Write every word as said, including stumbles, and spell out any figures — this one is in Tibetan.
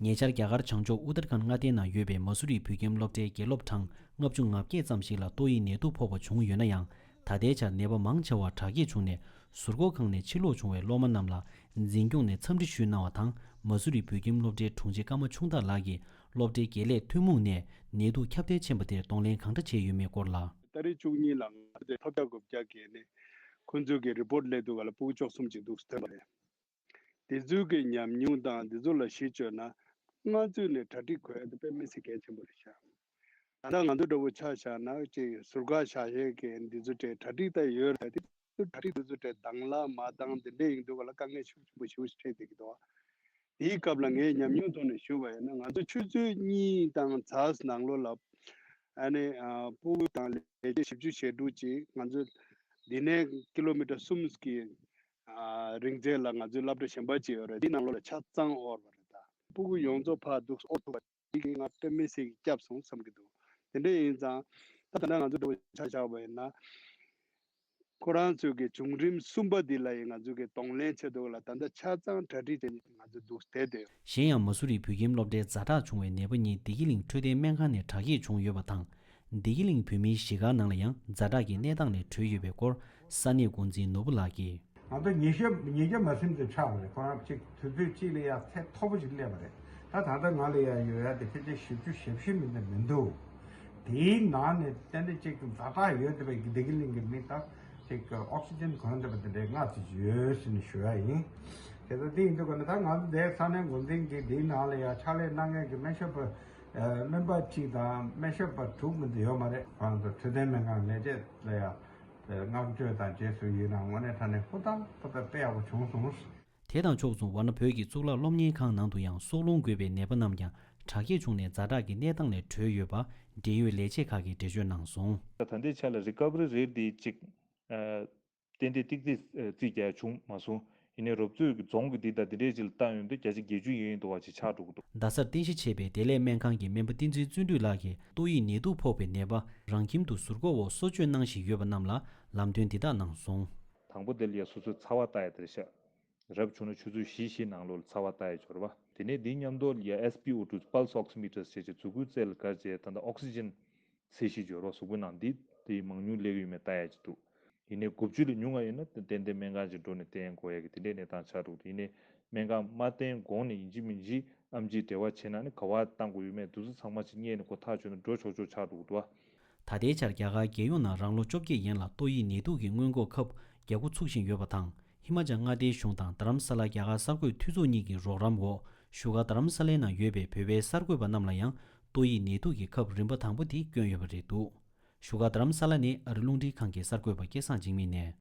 ཉེ་ཆར་རྒྱ་གར་བྱང་ཕྱོགས་ཨུ་ཏར་ཁཱན་མངའ་སྡེའི་ནང་ཡོད་པའི་མ་སུ་རི་བོད་ཁྱིམ་སློབ་གྲྭའི་དགེ་སློབ་གྲངས་ལྔ་བཅུ་ང་བརྒྱད་ཙམ་ཞིག་ལ་ཏོག་དབྱིབས་ནད་དུག་ཕོག་པ་བྱུང་ཡོད་ན་ཡང་། ད་ལྟའི་ཆར་ནད་པ་མང་ཆེ་བ་དྲག་སྐྱེད་བྱུང་ནས་ཟུར་འགོག་ཁང་ནས་ཕྱིར་ལོག་བྱུང་བའི་སློབ་མ་རྣམས་ལ་འཛིན་སྐྱོང་ནས་འཚམས་འདྲི་ཞུས་གནང་བ་དང་། མ་སུ་རི་བོད་ཁྱིམ་སློབ་གྲྭའི་དྲུང་ཆེ་ཀརྨ་ཆུང་བདག་ལགས་ཀྱིས་སློབ་གྲྭའི་དགེ་ལས་ཐུན་མོང་ནས་ནད་དུག་ཁྱབ་གདལ་ཕྱིན་པ་དེར་གདོང་ལེན་གང་འདྲ་བྱས་ཡོད་མེད་སྐོར་ལ། ཏ་རིག་བཅུ་གཉིས་ལ་ང་ཚོ་ཐོབ་རྒྱག་དགོས་རྒྱག་གི་ནས་ཁོང་ཚོས་ཀྱི་རི་པོར་ཊ་སླེབས་དུས་ག་ལ་ཕྲུ་གུ་བཅུ་གསུམ་ཅིག་འདུག་ཐོན་པ་རེད། དེ་ཚོའི་གི་ཉམས་མྱོང་དང་དེ་ཚོ་ལ་གཞི་བཅོལ་ན་སྔ་ཚུད་ནས་གྲ་སྒྲིག་དགོས་ཡ་དེ་དཔེ་མི་སྲིད་གལ་ཆེན་པོ་རེད་ཤག་ད་ལྟ་ང་ཚོ་འདྲ་བོ་ཆ་བཞག་ན་ཅིག་ཟུར་བཀག་བཞག་ཡས་གི་འདི་ཚོ་དེ་གྲ་སྒྲིག་ད་ཡོད་རེད། དེ་ཚོ་གྲ་སྒྲིག་དེ་ཚོ་དེ་དང་ལ་མ་དང་དེ་འདྲས་ཡིན་དུས་ག་ལ་དཀའ་ངལ་ཤུགས་ཆེན་པོ་ཞེ་པོ་ཞིག་འཕྲད་བསྡད་ཀྱི་འདུག་དེའི་སྐབས་ལ་ངས་ཉམས་མྱོང་ཐོག་ནས་ཞུ་བ་ཡིན་ན། ང་ཚོ་ཆུ་ཚོད་གཉིས་དང་ཚགས་ནང་ལོགས་ལ་ཨ་ནི་ཕྲུ་གུ་དང་ལས་བྱེད་བཞི་བཅུ་ཞེ་དྲུག་ཅིག་ང་ཚོ་འདི་ནས་ཀི་ལོ་མི་ཊར་གསུམ་གྱི་རིང་ཚད་ལ་ང་ཚོའི་སློབ་གྲྭ་གཞན་པ་ཅིག་ཡོད་རེད། འདི་ནང་ལོགས་ལ་ཆ་ཚང་དབོར་བ་རེད། ད་ཕྲུ་གུ་ཡོངས་རྫོགས་ཕར་འདུག་དབོར་ཐུབ་པ་འདི་གིས་ང་དཔེ་མི་སྲིད་ཀྱི་སྐྱབས་སོང་བསམ་གྱི་འདུག་དེ་འདྲ་ཡིན་ཙང་ད་ད་ལྟ་ང་ཚོ་འདྲ་བོ་ཆ་བཞག་པ་ཡིན་ན། ཁོ་རང་ཚོའི་གི་བྱུང་རིམ་གསུམ་པ་འདི་ལ་ཡིན་ང་ཚོའི་གི་གདོང་ལེན་བྱེད་དུས་ལ་ད་ལྟ་ཆ་ཚང་གྲ་སྒྲིག་བྱས་ནས་ང་ཚོ་འདུག་བསྡད་དེ། གཞན་ཡང་མ་སུ་རི་བོད་ཁྱིམ་སློབ་གྲྭའི་ཛ་དྲག་བྱུང་བའི་ནད་པ་གཉིས་བདེ་སྐྱིད་གླིང་འཕྲོད་བསྟེན་སྨན་ཁང་ནས་དྲག་སྐྱེད་བྱུང་ཡོད་པ་དང་། བདེ་སྐྱིད་གླིང་བོད་མིའི་གཞིས་ཀ་ནང་ལ་ཡང་ཛ་དྲག་གི་གནས་སྟངས་ནས་གྲོལ་ཡོད་པའི་སྐོར་ས་གནས་འགོ་འཛིན་ནོར་བུ་ལགས་ཀྱིས། ང་ཚོ་ཉིན་ཤས་ཉིན་ཤས་མ་ཟིན་དུ་ཆགས་པ་རེད། ཁོ་རང་གཅིག་དུས་ཚོད་གཅིག་ལ་ཡ་ཚད་མཐོ་པོ་ཞིག་སླེབས་པ་རེད། ད་ད་ལྟ་ང་ལ་ཡ་ཡོད་ཡ་དེ་ཕལ་ཆེར་བཞི་བཅུ་ཞེ་བཞི་མིན་ན་མི་འདུག་དེའི་ནང་ནས་ཏན་ཏན་གཅིག་ཛ་དྲག་ཡོད་བསྡད་པའི་བདེ་སྐྱིད་གླིང་གི་མི་ད་གཅིག་ཨོག་སི་ཇན་གོན་བསྡད་པ་དེ་འདྲའི་ལྔ་ཙམ་ཡོད་ཟེར་ནས་ཞུ་ཡ་ཡིན། དེ་ཚོ་དེ་ཡིན་དུས་ཀ་ནི་ད་ང་ཚོ་དེའི་ས་གནས་འགོ་འཛིན་གྱིས་དེའི་ནང་ལ་ཡ་ཕྱག་ལས་གནང་མཁན་གྱི་སྨན་ཞབས་པ་སྨན་པ་གཅིག་དང་སྨན་ཞབས་པ་དྲུག་མིན་དུ་ཡོད་མ་རེད། ཁོ་རང་ཚོ་འཕྲོད་བསྟེན་སྨན་ཁང་ལས་བྱེད་ལ་ཡ་བསྔགས་བརྗོད་དང་རྗེས་སུ་ཡི་རང་དངོས་གནས་དྲང་གནས་ཧུར་ཐག་ཧུར་ཐག་དཔེ་ཡག་པོ་བྱུང་སོང་། དེ་དང་ཕྱོགས་མཚུངས་ཝཱ་ཎ་བོད་ཀྱི་གཙུག་ལག་སློབ་གཉེར་ཁང་ནང་དུ་ཡང་སྲོག་རླུང་རྒོད་པའི་ནད་པ་རྣམས་ཀྱང་དྲག་སྐྱེད་བྱུང་ནས་ཛ་དྲག་གི་གནས་སྟངས་ནས་གྲོལ་ཡོད་པ་འབྲེལ་ཡོད་ལས་བྱེད་ཁག་གིས་འགྲེལ་བརྗོད་གནང་སོང་། ད་ལྟའི་ཆ་ལ་རི་ཀ་བ་རི་རེ་ཊི་འདི་གཅིག་ཏན་ཏན་ཏིག་ཏིག་རྩིས་རྒྱག་བྱུང་མ་སོང་། ཡིན་ནའི་རོབ་ཙོག་གི་རྫོང་གི་འདི་དང་འདི་འདྲའི་ཅིག་ལ་བལྟ་ཡོང་དུས་བརྒྱ་ཆ་བརྒྱད་ཅུ་ཡན་ཡོད་འདུག་བ་ཅིག་ཆགས་འགྲོ་གི་འདུག་རྡ་སར་རྟེན་གཞི་བྱས་པའི་བདེ་ལེགས་སྨན་ཁང་གི་སྨན་པ་བསྟན་འཛིན་བརྩོན་འགྲུས་ལགས་ཀྱིས་ཏོག་དབྱིབས་ནད་དུག་ཕོག་པའི་ནད་པ་རང་ཁྱིམ་དུ་ཟུར་འགོག་འོག་གསོ་བཅོས་གནང་བཞིན་ཡོད་པ་རྣམས་ལ་ལམ་སྟོན་འདི་དག་གནང་སོང་། དང་པོ་དེ་ལ་ཡ་སོ་སོའི་ཚ་བ་ལྟ་ཡ་དེ་རེད་ཤག་རབ་བྱུང་ན་ཆུ་ཚོད་བཞི་བཞི་ནང་ལོགས་ལ་ཚ་བ་ལྟ་ཡ་འབྱོར་བ། དེ་ནས་འདིའི་མཉམ་དུ་ལ་ཡ་ཨེས་པི་ཨོ་ཊུ་པལ་སི་ཨོག་སི་མི་ཊར་ཟེར་བྱས་གཟུགས་པོའི་རྩལ་ལ་བཀར་བྱས་ད་ལྟ་ཨོག་སི་ཇན་ཚད་གཞི་འབྱོར་བ་གཟུགས་པོའི་ནང་འདི་དེ་མང་ཉུང་སླེབས་ཡོད་མེད་ལྟ་ཡ་ཅིག་འདུག་ཡིན་ནའི་དགུ་བཅུ་ལས་ཉུང་བ་ཡོད་ན་ཏན་ཏན་སྨན་ཁང་ཅིག་འགྲོ་ནས་བསྟེན་དགོས་ཡ་གི་དེ་འདྲའི་གནས་སྟངས་ཆགས་འགྲོ་གི་འདུག་ཡིན་ནའི་སྨན་ཁང་མ་བསྟེན་གོང་ནས་ཡིན་གཅིག་མིན་གཅིག་ཨེམ་ཆི་འབྲེལ་བ་བྱས་ན་ནི་ག་བ་བཏང་དགོས་ཡོད་མེད་འདུག་ཚོ་ཚང་མ་ཅིག་རྙེད་ནས་གོ་ཐག་ཆོད་ན་འགྲོ་ཆོག་ཆོག་ཆགས་འགྲོ་གི་འདུག་བ། ད་ལྟའི་ཆར་རྒྱ་གར་རྒྱལ་ཡོངས་ནང་རང་ལོ་བཅོ་བརྒྱད་ཡན་ལ་ཏོག་དབྱིབས་ནད་དུག་གི་སྔོན་འགོག་ཁབ་བརྒྱ་དགུ་ཚུགས་བཞིན་ཡོད་པ་དང་། ཧི་མ་ཅལ་མངའ་སྡེའི་གཞུང་དང་རྡ་རམ་ས་ལ་རྒྱ་གར་གསར་འགོད་འཐུས་ཚོགས་གཉིས་ཀྱི་རོགས་རམ་འོག་བཞུགས་སྒར་རྡ་རམ་ས་ལའི་ནང་ཡོད་པའི་བོད་པའི་གསར་འགོད་པ་རྣམས་ལ་ཡང་ཏོག་དབྱིབས་ནད་དུག་གི་ཁབ་རིམ་པ་དང་པོ་དེ་བསྐྱོན་ཡོད་པ་རེད་འདུག་བཞུགས་སྒར་རྡ་རམ་ས་ལ་ནས་ཨ་རི་རླུང་འཕྲིན་ཁང་གི་གསར་འགོད་པ་སྐལ་བཟང་འཇིགས་མེད་ནས།